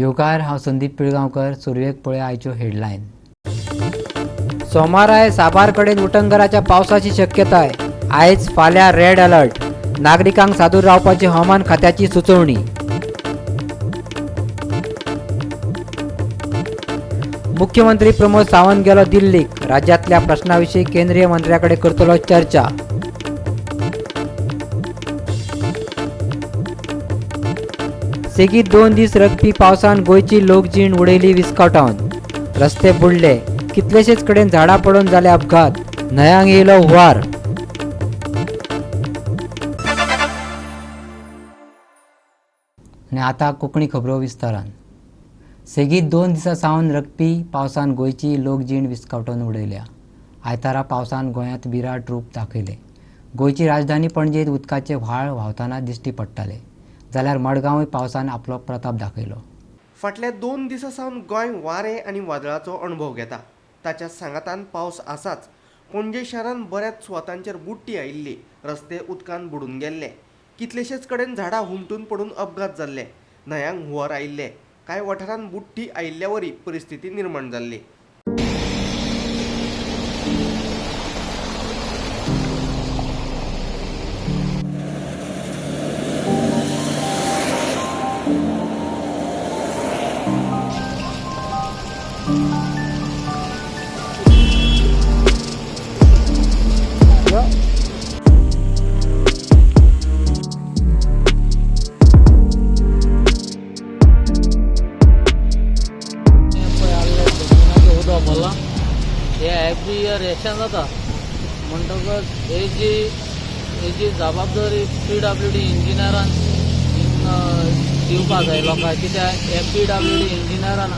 येवकार, हांव संदीप पिळगांवकर. सुरवेक पळय आयच्यो हेडलायन. सोमाराय साबार कडेन उटंगराच्या पावसाची शक्यताय. आयज फाल्यां रेड अलर्ट. नागरिकांक सादूर रावपाची हवामान खात्याची सुचोवणी. मुख्यमंत्री प्रमोद सावंत गेलो दिल्लीक. राज्यांतल्या प्रश्नाविशीं केंद्रीय मंत्र्याकडे करतलो चर्चा. सेगीत 2 दीस रकपी पावसान गोंयची लोकजीण उडयली विस्कटावन. रस्ते बुडले, कितलेशेच कडेन झाडां पडून जाले अपघात. न्हंयांक येयलो हुंवार. आनी आतां कोंकणी खबरो विस्तारान. सेगीत 2 दिसां सावन रकपी पावसान गोंयची लोकजीण विस्कटावन उडयल्या. आयतारा पावसान गोंयांत विराट रूप दाखयलें. गोंयची राजधानी पणजेंत उदकाचे व्हाळ व्हांवतना दिश्टी पडटाले, जाल्यार मडगांवूय पावसान आपलो प्रताप दाखयलो. फाटल्या 2 दिसां सावन गोंय वारें आनी वादळाचो अणभव घेता. ताच्या सांगातान पावस आसाच. पणजे शारान बऱ्याच सुवातांचेर बुडटी आयिल्ली. रस्ते उदकान बुडून गेल्ले. कितलेशेच कडेन झाडां हुमटून पडून अपघात जाल्ले. न्हंयांक हुंवार आयिल्ले. कांय वाठारांत बुडटी आयिल्ल्या वरी परिस्थिती निर्माण जाल्ली. एवरी इयर एशें जाता म्हणटकच हेजी जबाबदारी पीडब्ल्यूडी इंजिनियरान दिवपा जाय लोकांक. कित्याक हे पीडब्ल्यूडी इंजिनियरान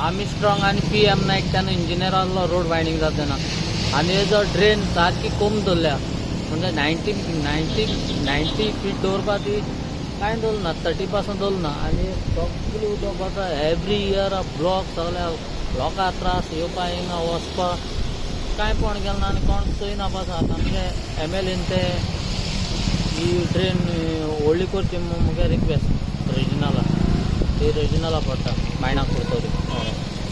आमी स्ट्रॉंग आनी पी एम नायक तेन्ना इंजिनियर आहलो रोड वायंडींग जाता तेन्ना. आनी हेजो ड्रेन सारकी कम दवरल्या म्हणजे 90 फीट दवरपा ती कांय दवरना, 30 पासून दवरना. आनी सगळी उदक वता एवरी इयर ब्लॉक सगळ्या लोकांक त्रास येवपा हिंगा वचपा कांय कोण गेलो ना आनी कोण चोयना पासून. आतां आमगे एम एल एन ते ही ड्रेन व्हडली करची म्हूण मुगे रिक्वेस्ट रेजिनाला. ती रेजिनाला पडटा मायणाक कुरतरी.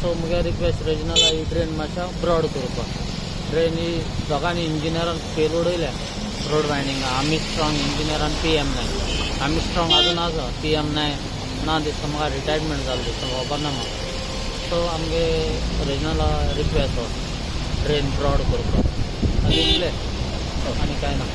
सो मुगे रिक्वेस्ट रेजिनाला ही ड्रेन मातशा ब्रॉड करपाक. ड्रेन ही दोगांनी इंजिनियरान फेल उडयल्या रोड वायंडींग. आमी स्ट्रॉंग इंजिनियरान पी एम नायक. आमी स्ट्रॉंग आजून आसा, पी एम नायक ना दिसता म्हाका. रिटायरमेंट जालें दिसता, खबर ना म्हाका. सो आमगे रेजिनाला रिक्वेस्ट हो ड्रेन ब्रॉड करपाक. आनी इतलें आनी कांय ना.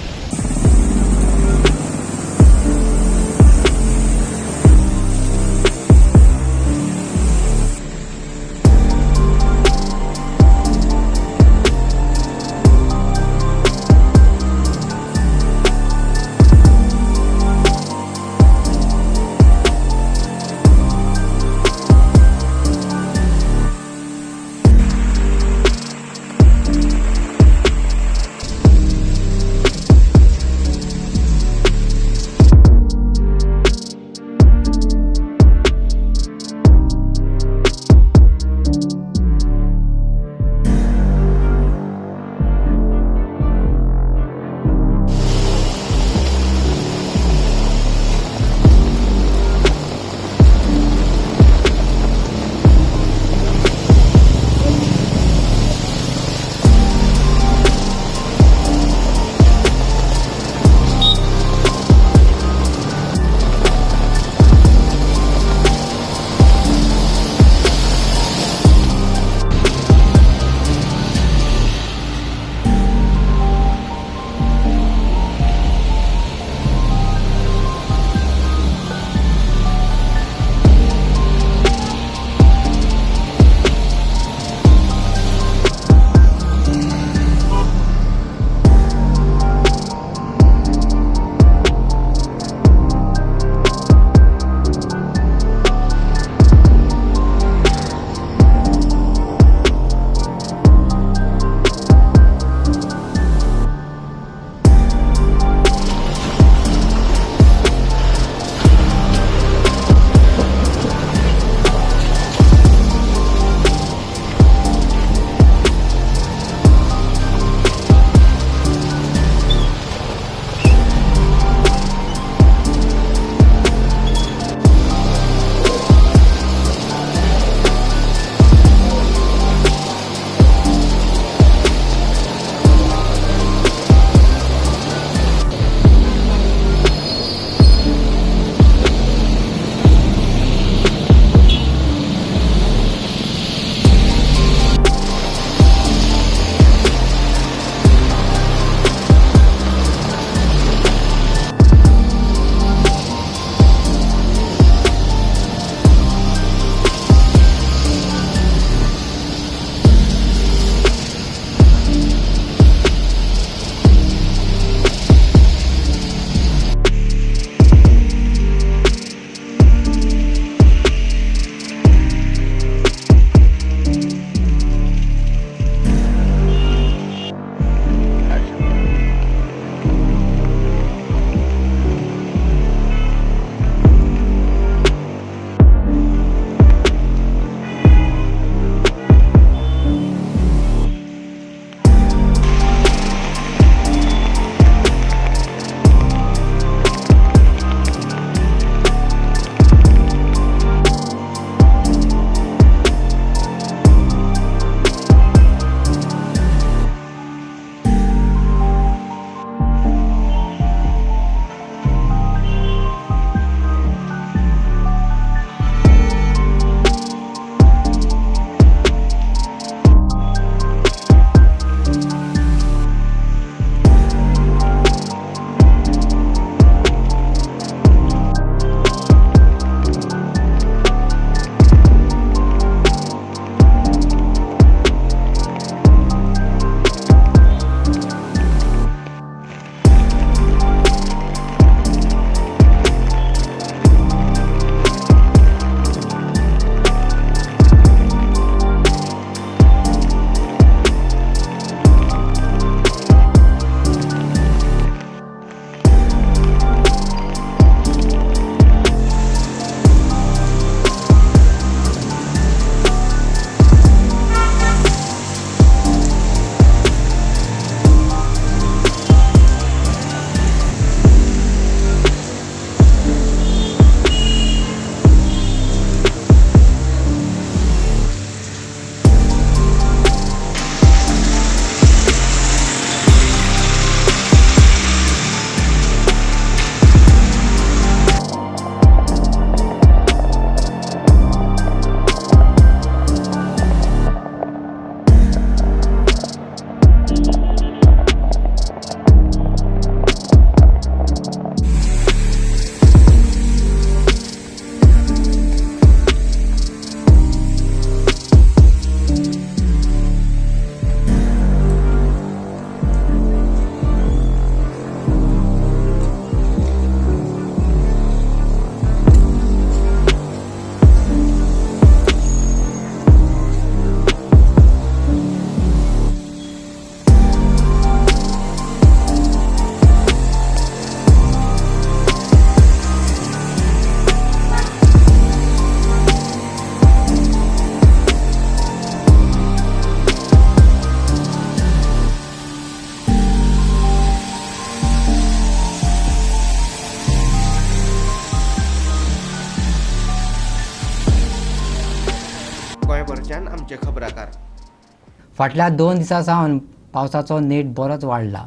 फाटल्या 2 दिसां सावन पावसाचो नेट बरोच वाडला.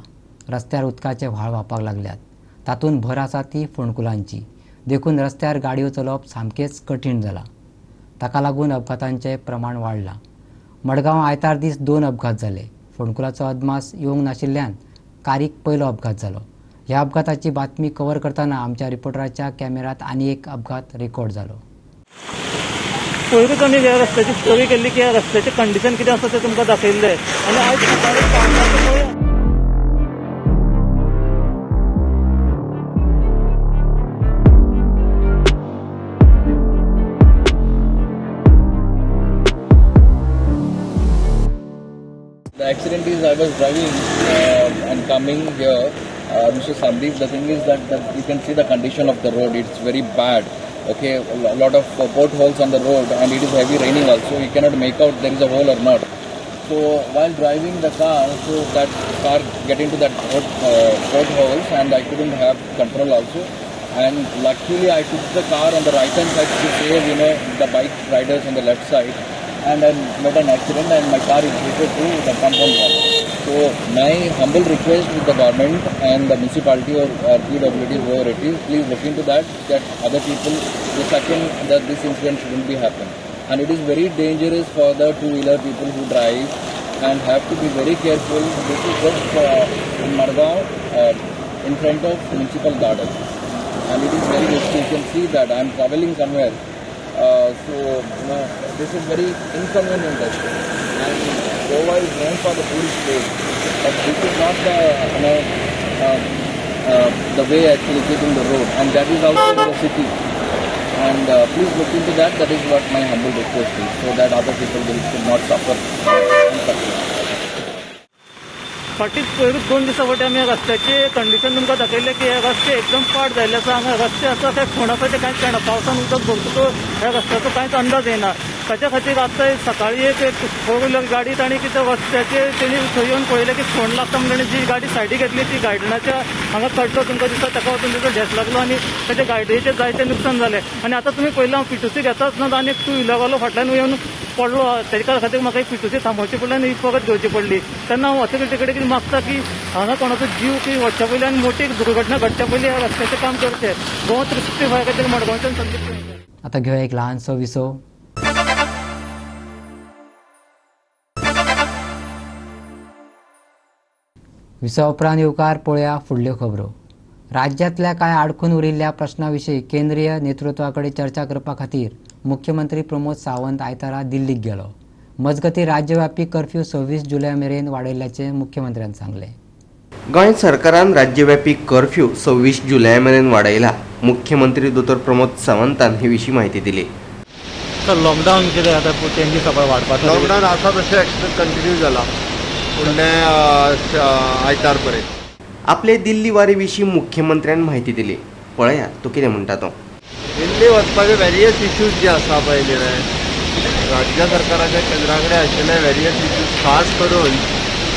रस्त्यार उदकाचे व्हाळ व्हांवपाक लागल्यात. तातूंत भर आसा ती फोंडकुलांची, देखून रस्त्यार गाडयो चलोवप सामकेंच कठीण जालां. ताका लागून अपघातांचें प्रमाण वाडलां. मडगांव आयतार दीस 2 अपघात जाले. फोंडकुलाचो अदमास येवंक नाशिल्ल्यान कारीक पयलो अपघात जालो. ह्या अपघाताची बातमी कव्हर करतना आमच्या रिपोर्टराच्या कॅमेऱ्यांत आनी एक अपघात रेकॉर्ड जालो. पयरूच आमी ह्या रस्त्याची स्टोरी केल्ली की ह्या रस्त्याचें कंडिशन कितें आसा तें तुमकां दाखयल्लें आनी आयज सकाळीं पावसाचो The accident is I was driving and coming here, Mr. Sandeep. The thing is that you can see the condition of the road. It's very bad. Okay, a lot of potholes on the road, and it is heavy raining also. You cannot make out there is a hole or not. So while driving the car, so that car get into that potholes, and I couldn't have control also. And luckily I took the car on the right hand side to save, you know, the bike riders on the left side. And I met an accident and my car is hit to the compound wall. So my humble request with the government and the municipality or PWD, whoever it is, please look into that, that other people, the second that this incident shouldn't be happen. And it is very dangerous for the two-wheeler people who drive and have to be very careful. This is just in Margao, in front of municipal garden. And it is very risky. You can see that I am traveling somewhere. So you know, this is very inconvenient actually. And Goa is known for the tourist place, but this is not the, you know, the way actually keeping the road, and that is also in the city. And please look into that. That is what my humble request is, so that other people will should not suffer. फाटीं पयरूच 2 दिसां फाटीं आमी रस्त्याचें condition तुमकां दाखयल्लें की हे रस्ते एकदम पाड जाल्ले आसा. हांगा रस्ते आसा ते फोंड आसा ते कांयच कळना. पावसान उदक भरतकच ह्या रस्त्याचो कांयच अंदाज येना. ताच्या खातीर आतां सकाळीं एक फोर व्हिलर गाडी तांणी कितें रस्त्याचेर तेणी थंय येवन पळयलें की फोंड लागता म्हणून ताणें जी गाडी सायडीक घेतली ती गार्डनाच्या हांगा खड्डो तुमकां दिसता ताका वचून ताचो ढेस लागलो आनी ताच्या गाडयेचें जायतें नुकसान जालें. आनी आतां तुमी पळयलां हांव पीटूसी घेताच ना आनी एक टू व्हिलरवालो फाटल्यान येवन पडलो. ताच्या खातीर म्हाका एक पीटूसी थांबोवची पडली आनी ही परत घेवची पडली. तेन्ना हांव ऑथॉरिटी कडेन कितें मागता की हांगा कोणाचो जीव की वचच्या पयलीं आनी मोठी दुर्घटना घडच्या पयलीं ह्या रस्त्याचें काम करचें. गोवा 365 खातीर मडगांवच्यान संदीप. आतां घेवया एक ल्हानसो विसव. विसवा उपरांत येवकार पळोवया फुडल्यो खबरो. राज्यांतल्या कांय आडखून उरिल्ल्या प्रश्ना विशीं केंद्रीय नेतृत्वा कडेन चर्चा करपा खातीर मुख्यमंत्री प्रमोद सावंत आयतारा दिल्लीक गेलो. मजगतीं राज्यव्यापी कर्फ्यू 26 जुलय मेरेन वाडयल्ल्याचें मुख्यमंत्र्यान सांगलें. गोंय सरकारान राज्यव्यापी कर्फ्यू 26 जुलय मेरेन वाडयला. मुख्यमंत्री दोतोर प्रमोद सावंतान हे विशीं म्हायती दिली. सर, लॉकडावन कितें आतां चेंजीस आसा वाडपाचो? लॉकडावन आसा तशें एक्सटेंड कंटिन्यू जाला फुडले आयतार पर्यंत. आपले दिल्ली वारी विशीं मुख्यमंत्र्यान म्हायती दिली. पळयात तो कितें म्हणटा तो. दिल्ली वचपाचे वेरियस इश्यूज जे आसा पळय न्ही, राज्य सरकाराच्या केंद्रा कडेन आशिल्ले वेरियस इश्यूज, खास करून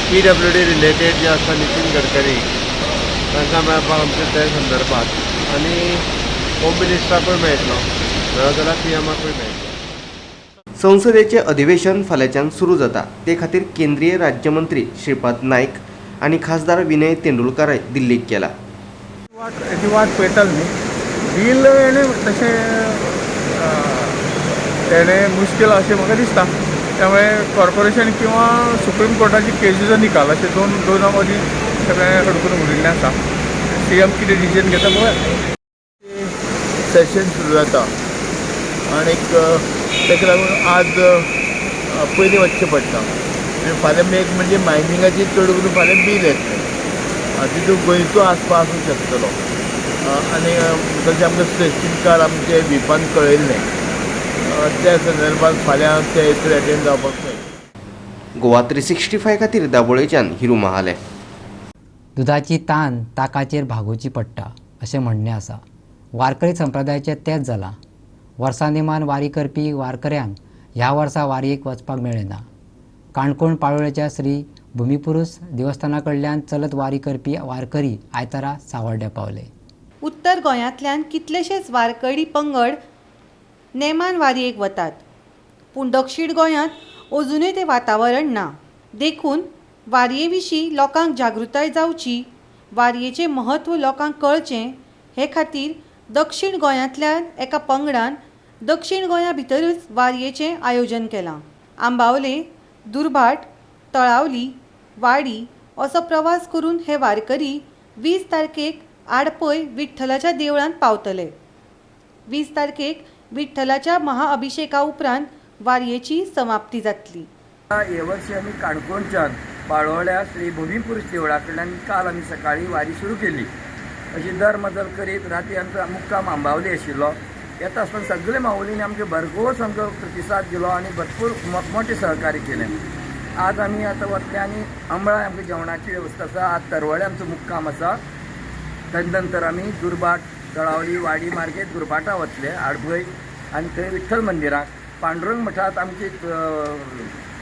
PWD related जे आसा नितीन गडकरी तांकां मेळपाक आमचे ते संदर्भात, आनी होम मिनिस्टराकूय मेळटलो, मेळत जाल्यार PMाकूय मेळटलो. संसदेचें अधिवेशन फाल्यांच्यान सुरू जाता. ते खातीर केंद्रीय राज्यमंत्री श्रीपाद नायक आनी खासदार विनय तेंडुलकार दिल्लीक गेला. हेची वाट पळयतालो न्ही, बील हेणें तशें तेणें मुश्कील अशें म्हाका दिसता. त्यामुळे कॉर्पोरेशन किंवा सुप्रीम कोर्टाची केसीचो निकाल अशें दोना मदीं सगळें अडकून उरिल्लें आसा. CM कितें डिसिजन घेता पळोवया. सेशन सुरू जाता आनीक ताका लागून आज पयलीं वचचें पडटा. आनी फाल्यां एक म्हणजे मायनिंगाची चड करून फाल्यां बील येतलें, तितून गोंयचो आसपाव आसूंक शकतलो. आनी तशें आमकां स्ट्रेचींग कार्ड आमचे व्हीपान कळयल्लें, त्या संदर्भात फाल्यां ते हेतूर एटेंड जावपाक मेळटलें. गोवा 365 खातीर दाबोळेच्यान हिरू महाले. दुदाची तान ताकाचेर भागोवची पडटा अशें म्हणणें आसा. वारकरी संप्रदायाचें तेंच जालां. वर्सा नेमान वारी करपी वारकऱ्यांक ह्या वर्सा वारयेक वचपाक मेळ्ळें ना. काणकोण पाळोळेच्या श्री भुमिपुरूस देवस्थाना कडल्यान चलत वारी करपी वारकरी आयतारा सावर्ड्या पावले. उत्तर गोंयांतल्यान कितलेशेच वारकरी पंगड नेमान वारयेक वतात, पूण दक्षीण गोंयांत अजुनूय तें वातावरण ना. देखून वारये विशीं लोकांक जागृताय जावची, वारयेचें म्हत्व लोकांक कळचें हे खातीर दक्षिण गोंयांतल्यान एका पंगडान दक्षिण गोंया भितरूच वारयेचें आयोजन केलां. आंबावले, दुर्भाट, तळावली, वाडी असो प्रवास करून हे वारकरी 20 तारखेक आडपय विठ्ठलाच्या देवळांत पावतले. 20 तारखेक विठ्ठलाच्या महाअभिषेका उपरांत वारयेची समाप्ती जातली. हे वर्षी आमी काणकोणच्यान पाळोळ्या श्री भूमिपुरुष देवळा कडल्यान काल आमी सकाळी वारी सुरू केली. अशी दर मजल करीत राती आमचो मुक्काम आंबावली आशिल्लो. येता आसतना सगळे माऊलींनी आमचे भरघोस आमकां प्रतिसाद दिलो आनी भरपूर मोठे सहकार्य केलें. आज आमी आतां वतले आनी अंबळा आमकां जेवणाची वेवस्था आसा. आज तरवळे आमचो मुक्काम आसा. ताजे नंतर आमी दुर्भाट, तळावली, वाडी मार्गे दुर्भाटा वतले आडभय आनी थंय विठ्ठल मंदिराक पांडुरंग मठांत आमची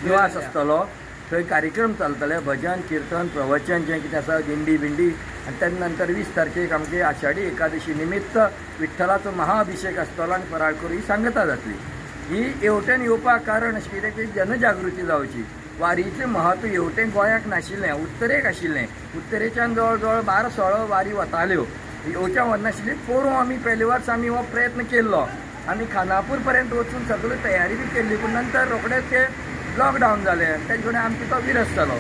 निवास आसतलो. थंय कार्यक्रम चलतले, भजन, किर्तन, प्रवचन जें कितें आसा, दिंडी बिंडी. आनी तेजे नंतर 20 तारखेक आमची आषाढी एकादशी निमित्त विठ्ठलाचो महाअभिषेक आसतलो आनी फराळ करून ही सांगता जातली. ही हेवटेन येवपाक कारण अशें कितें की जनजागृती जावची. वारीचें म्हत्व हेवटेन गोंयाक नाशिल्लें, उत्तरेक आशिल्लें. उत्तरेच्यान जवळ जवळ 12-16 वारी वताल्यो, येवच्या वचनाशिल्ली. पोरूं आमी पयले वर्स आमी हो प्रयत्न केल्लो आनी खानापूर पर्यंत वचून सगळी तयारी बी केल्ली, पूण नंतर रोखडेच ते लॉकडावन जालें आनी तेजे कडेन आमकां तो विरस जालो.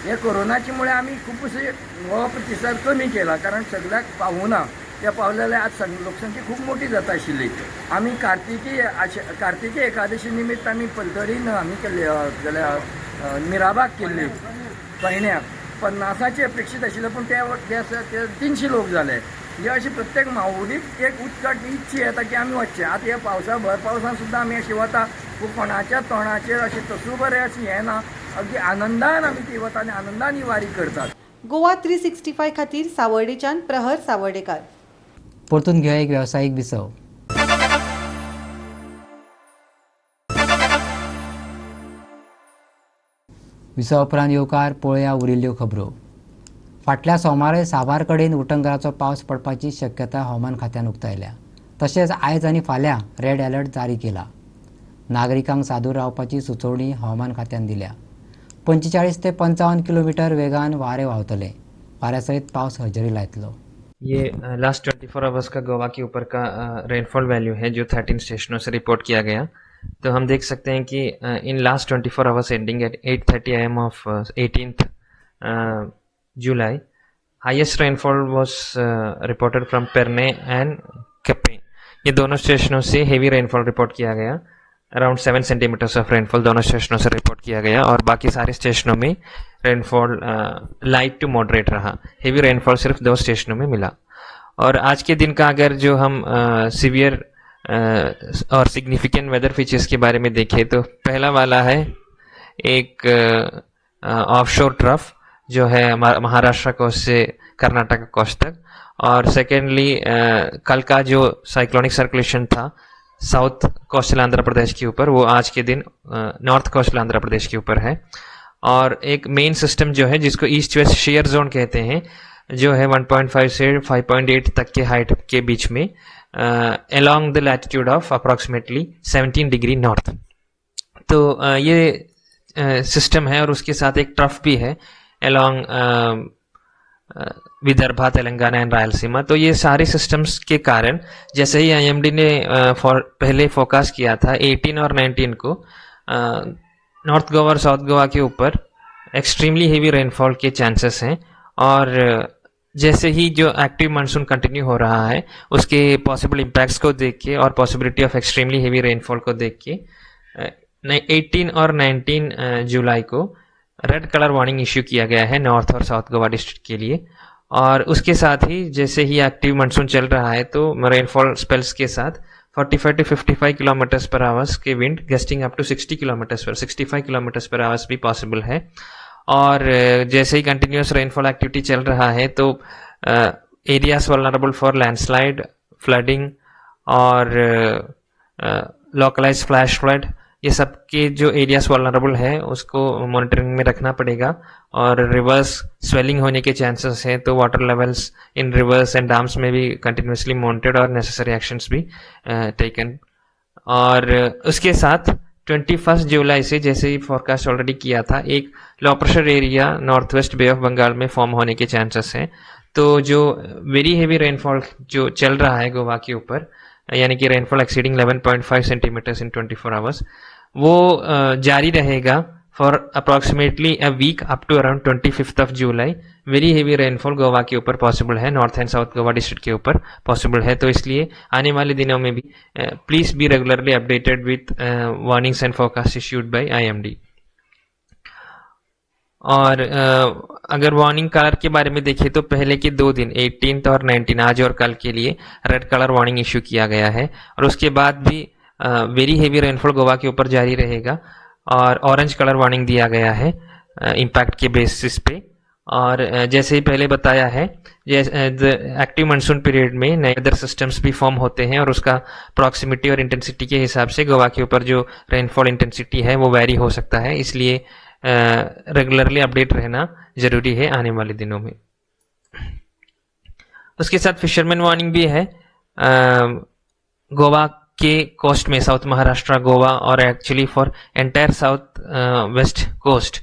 हे कोरोनाचे मुळे आमी खुबशे हो प्रतिसाद कमी केला, कारण सगळ्याक पावूना. त्या पावले जाल्यार आज लोकसंख्या खूब मोठी जाता आशिल्ली. आमी कार्तिकी एकादशी निमित्त आमी पलतडीन आमी केल्ली जाल्यार मिराबाग केल्ली पैण्याक 50ची अपेक्षीत आशिल्ले, पूण ते आसा ते 300 लोक जाले. हे अशें प्रत्येक माऊलीक एक उत्कट इच्छा येता की आमी वचचें. आतां ह्या पावसा भर पावसान सुद्दां आमी अशें वता, पूण कोणाच्या तोंडाचेर अशें तसू बरें अशें हें ना, अगदी आनंदान आमी ती वता आनी आनंदान ही वारी करतात. गोवा 365 खातीर सावर्डेच्यान प्रहर सावर्डेकार. परतून घेवया एक वेवसायीक विसव. विसवा उपरांत येवकार पळोवया उरिल्ल्यो खबरो. फाटल्या सोमाराय साबार कडेन उटंगराचो पावस पडपाची शक्यता हवामान खात्यान उक्तायल्या. तशेंच आयज आनी फाल्यां रेड अलर्ट जारी केला. नागरिकांक सादूर रावपाची सुचोवणी हवामान खात्यान दिल्या. 45 ते 55 किलोमिटर वेगान वारें व्हांवतलें. वाऱ्या सयत पावस हजेरी लायतलो. ये लास्ट 24 आवर्स का गोवा के ऊपर का रेनफॉल वैल्यू है जो 13 स्टेशनों से रिपोर्ट किया गया. तो हम देख सकते हैं कि in last 24 hours ending at 8:30 AM of 18th July highest rainfall was reported from Pernem and Quepem. ये दोनों स्टेशनों से हेवी रेनफॉल रिपोर्ट किया गया. अराउंड 7 सेंटीमीटर्स ऑफ रेनफॉल दोनों स्टेशनों से रिपोर्ट किया गया और बाकी सारे स्टेशनों में रेनफॉल लाइट टू मॉडरेट रहा. हेवी रेनफॉल सिर्फ 2 स्टेशनों में मिला. और आज के दिन का अगर जो हम सीवियर और सिग्निफिकेंट वेदर फीचर्स के बारे में देखें तो पहला वाला है एक ऑफशोर ट्रफ जो है महाराष्ट्र कोस्ट से कर्नाटक कोस्ट तक. और सेकेंडली कल का जो साइक्लोनिक सर्कुलेशन था south coastal Andhra Pradesh K ऊपर, वो आज के दिन north coastal Andhra Pradesh K ऊपर है. और एक मेन सिस्टम जो है जिसको ईस्ट वेस्ट शेयर जोन कहते हैं, जो है 1.5 से 5.8 तक के हाइट के बीच में along the latitude of approximately 17 degree north. तो ये सिस्टम है और उसके साथ एक ट्रफ भी है अलॉन्ग विदर्भा, तेलंगाना एंड रायलसीमा. तो ये सारे सिस्टम्स के कारण जैसे ही आईएमडी ने पहले फोकस किया था 18 और 19 को नॉर्थ गोवा और साउथ गोवा के ऊपर extremely heavy rainfall K chances हैं. और जैसे ही जो एक्टिव मानसून कंटिन्यू हो रहा है उसके पॉसिबल इम्पैक्ट्स को देख K Aur possibility of extremely heavy rainfall को देख के 18 और 19 जुलाई को रेड कलर वार्निंग इश्यू किया गया है नॉर्थ और साउथ गोवा डिस्ट्रिक्ट के लिए. और उसके साथ ही जैसे ही एक्टिव मानसून चल रहा है तो रेनफॉल स्पेल्स के साथ 45 टू 55 किलोमीटर्स पर आवर्स के wind gusting up to 60 kilometres per 65 kilometres per hours भी पॉसिबल है. और जैसे ही कंटिन्यूस रेनफॉल एक्टिविटी चल रहा है तो areas vulnerable for landslide, flooding Aur localise flash flood, ये सब के जो एरियाज वल्नरेबल है उसको मॉनिटरिंग में रखना पड़ेगा. और रिवर्स स्वेलिंग होने के चांसेस हैं तो water levels in rivers and dams में भी कंटिन्यूसली मॉनिटर्ड और नेसेसरी एक्शंस भी टेकन. और उसके साथ 21 जुलाई से, जैसे ही फोरकास्ट ऑलरेडी किया था, एक low pressure area north west Bay of Bengal में फॉर्म होने के चांसेस हैं। तो जो वेरी हेवी रेनफॉल जो चल रहा है गोवा के ऊपर, यानी कि rainfall exceeding 11.5 centimetres in 24 hours, वो जारी रहेगा for approximately a week up to around 25 of July. Very heavy rainfall Goa के ऊपर पॉसिबल है, north and south Goa district के ऊपर पॉसिबल है। तो इसलिए आने वाले दिनों में भी please be regularly updated with warnings and forecast issued by IMD। और अगर वार्निंग कलर के बारे में देखें तो पहले के 2 दिन 18 और 19, आज और कल के लिए रेड कलर वार्निंग इशू किया गया है। और उसके बाद भी very heavy rainfall Goa K ऊपर जारी रहेगा और ऑरेंज कलर वार्निंग दिया गया है इम्पैक्ट के बेसिस पे। और जैसे ही पहले बताया है, जैसे एक्टिव मानसून पीरियड में नए अदर सिस्टम्स भी फॉर्म होते हैं और उसका प्रॉक्सिमिटी और इंटेंसिटी के हिसाब से गोवा के ऊपर जो रेनफॉल इंटेंसिटी है वो वैरी हो सकता है। इसलिए रेगुलरली अपडेट रहना जरूरी है आने वाले दिनों में। उसके साथ फिशरमैन वार्निंग भी है। गोवा के कोस्ट में, south Maharashtra, Goa Aur actually for entire south west coast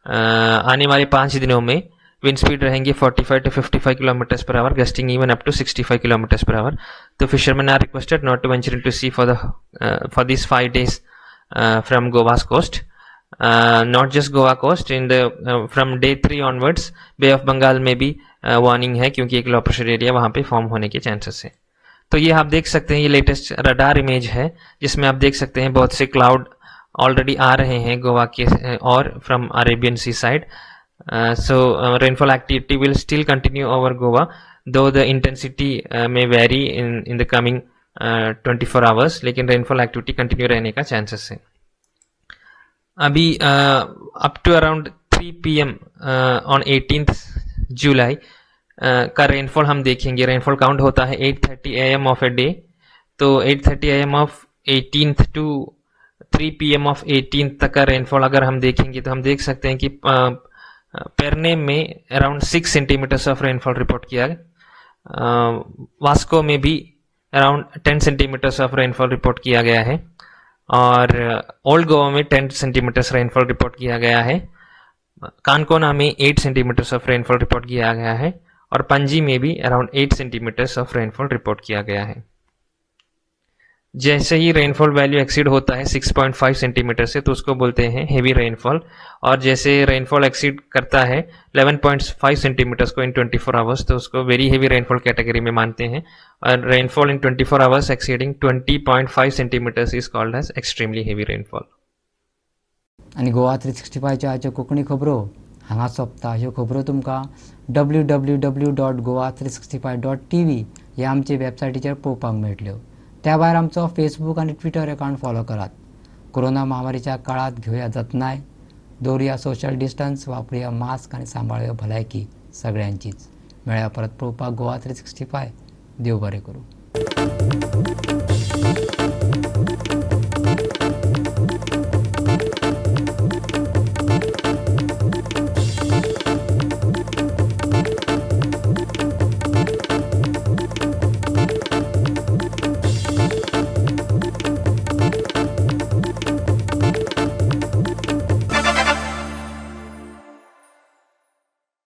आने वाले 5 दिनों में विंड स्पीड रहेंगे 45 to 55 kilometres per hour, gusting even up to 65 kilometres per hour. तो fisherman are requested not to venture into sea for this 5 days from Goa's coast. Not just Goa coast, in the from day 3 onwards Bay of Bengal में भी warning है, क्योंकि एक low pressure area वहाँ pay form होने K chances है। तो ये आप देख सकते हैं, ये लेटेस्ट रडार इमेज है जिसमें आप देख सकते हैं बहुत से क्लाउड ऑलरेडी आ रहे हैं Goa K Aur from Arabian sea side. So rainfall activity will still continue over Goa, though the intensity may vary in the coming 24 hours, लेकिन रेनफॉल एक्टिविटी कंटिन्यू रहने का चांसेस है। अभी up to around 3 PM on 18 जुलाई का rainfall हम देखेंगे। Rainfall count होता है 8:30 AM of a day, तो 8:30 AM of 18 to 3 PM of 18 तक का rainfall अगर हम देखेंगे तो हम देख सकते हैं कि पेरने में around 6 centimetres of rainfall report किया गया, वास्को में भी around 10 centimetres of rainfall report किया गया है और ओल्ड गोवा में 10 सेंटीमीटर्स रेनफॉल रिपोर्ट किया गया है, कानकोना में 8 सेंटीमीटर्स ऑफ रेनफॉल रिपोर्ट किया गया है और पणजी में भी around 8 centimetres of rainfall report किया गया है। जैसे ही रेनफॉल वैल्यू एक्सीड होता है 6.5 सेंटीमीटर से तो उसको बोलते हैं हेवी रेनफॉल, और जैसे रेनफॉल एक्सीड करता है 11.5 सेंटीमीटर्स को इन 24 आवर्स तो उसको वेरी हेवी रेनफॉल कैटेगरी में मानते हैं, और rainfall in 24 hours exceeding 20.5 centimetres is called as extremely heavy rainfall. आनी गोवा 365 आजच्यो कोंकणी खबरो हांगा सोंपता. ह्यो खबरो तुमकां www.goa365.tv ह्या आमचे वेबसायटीचेर पळोवपाक मेळटल्यो. त्या भायर आमचो फेसबूक आनी ट्विटर अकावंट फॉलो करात. कोरोना महामारीच्या काळांत घेवया जतनाय, दवरुया सोशल डिस्टन्स, वापरुया मास्क आनी सांबाळुया भलायकी सगळ्यांचीच. मेळया परत पळोवपाक गोवा 365. देव बरें करूं.